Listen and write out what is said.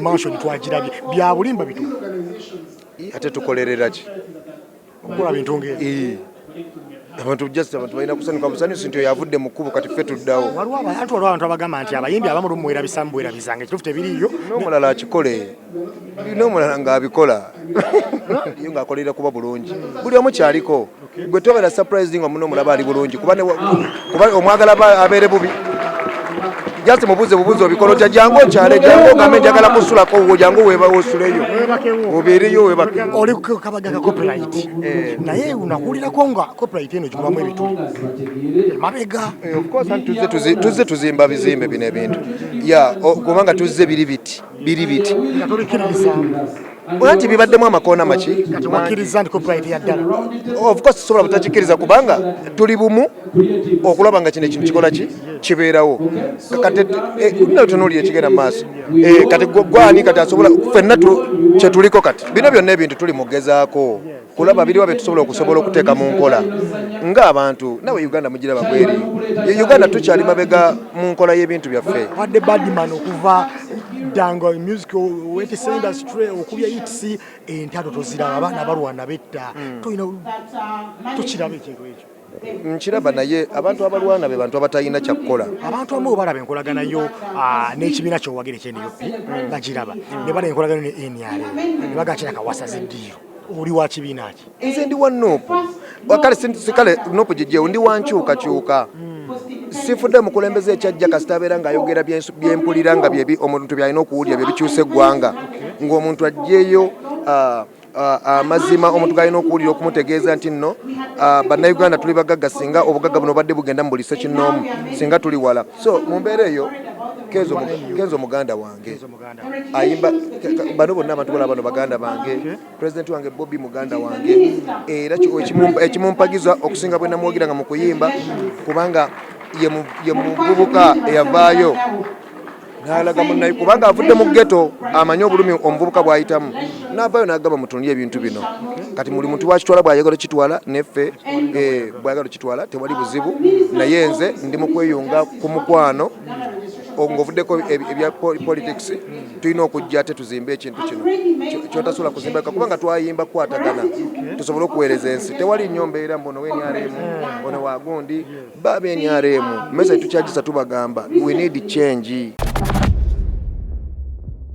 Mansion twagirabye, bya bulimba bituufu? Ate tukolerera ki? Okukola bintu ng'ebyo. Abantu just abantu balina kusanyuka busanyusi nti oyo avudde mu kkubo, kati ffe tuddawo. Waliwo abantu abagamba nti abayimbi abamu lumu mwerabisa mubwerabizanga, ekituufu tebiriiyo. N'omulala akikole, n'omulala ng'abikola yo ng'akolerera kuba bulungi. Buli omu kyaliko. Gwe tobeera surprised nga muno omulaba ali bulungi, kuba omwagala abeere bubi. Just mubuuze bubuuze, obikola otya? Jangu okyale, jangu ogambe njagala kusulako wo, jangu weeba osuleyo, obeereyo webake. Oli ku kabaga ka copyright, naye nakuwulirako nga copyright eno gikubamu ebituli emabega. Of course, anti tuzze tuzimba bizimbe bino ebintu ya kubanga tuzze biri biti biri biti. Nga tobikkiririzaamu. Anti bibaddemu amakoona maki. Kati wakkiriza nti copyright ya ddala? Of course, tusobola butakikkiriza kubanga tuli bumu okulaba nga kino ekintu kikola ki kibeerawo. Kati tunuulira ekigenda mu maaso. Kati gwani kati asobola ffenna kyetuliko kati bino byonna ebintu tuli mugezaako kulaba biriwa bye tusobola okusobola okuteeka mu nkola ng'abantu. Nawe Uganda mugiraba bweri. Uganda tukyali mabega mu nkola y'ebintu byaffe. Wadde badman okuva danga music wetise industry okubya hits, entalo toziraba, abaana balwana betta. Toyina tokiraba ekintu ekyo? Nkiraba, naye abantu abalwana be bantu abatalina kyakukola. Abantu abamu bwe balaba enkolagana yo n'ekibiina kyowagira ekye NUP, bagiraba ne balaba enkolagano ne NRM ne bagaa kiraka wasaze eddiiro. Oli wa kibiina ki? Nze ndi wa NUP. Kale kale NUP gijjewo, ndi wa nkyukakyuka. Sifudde mukulembeze ekyajja, kasita abeera ng'ayogera byempulira nga byebi omuntu byalina okuwulira, bye bikyusa eggwanga, ng'omuntu aggyeyo amazima omuntu galina okuwulira okumutegeeza nti nno bannayuganda tuli bagagga. Singa obugagga buno badde bugenda mu buli ssekinnoomu, singa tuli wala. So mu mbeera eyo, Kenzo muganda wange ayimba, bano bonna abantu bola bano baganda bange. Pulezidenti wange Bobi muganda wange, era ekimumpagiza okusinga bwe namuwagira nga mu kuyimba, kubanga ye muvubuka eyavaayo n'alaga munnaye, kubanga avudde mu ghetto, amanyi obulumi omuvubuka bw'ayitamu, n'avaayo n'agamba mutunulye ebintu bino. Kati buli muntu wakitwala bw'ayagala kitwala, neffe bw'ayagala kitwala, tewali buzibu. Naye nze ndi mu kweyunga ku mukwano ng'ovuddeko ebya politics. Tulina okujja ate tuzimbe ekintu kino kyotasobola kuzimbaka, kubanga twayimba kukwatagana tusobole okuweereza ensi. Tewali nnyo mbeera mbu ono NRM, ono wagundi. Baba NRM message tukyagisa, tubagamba we need change.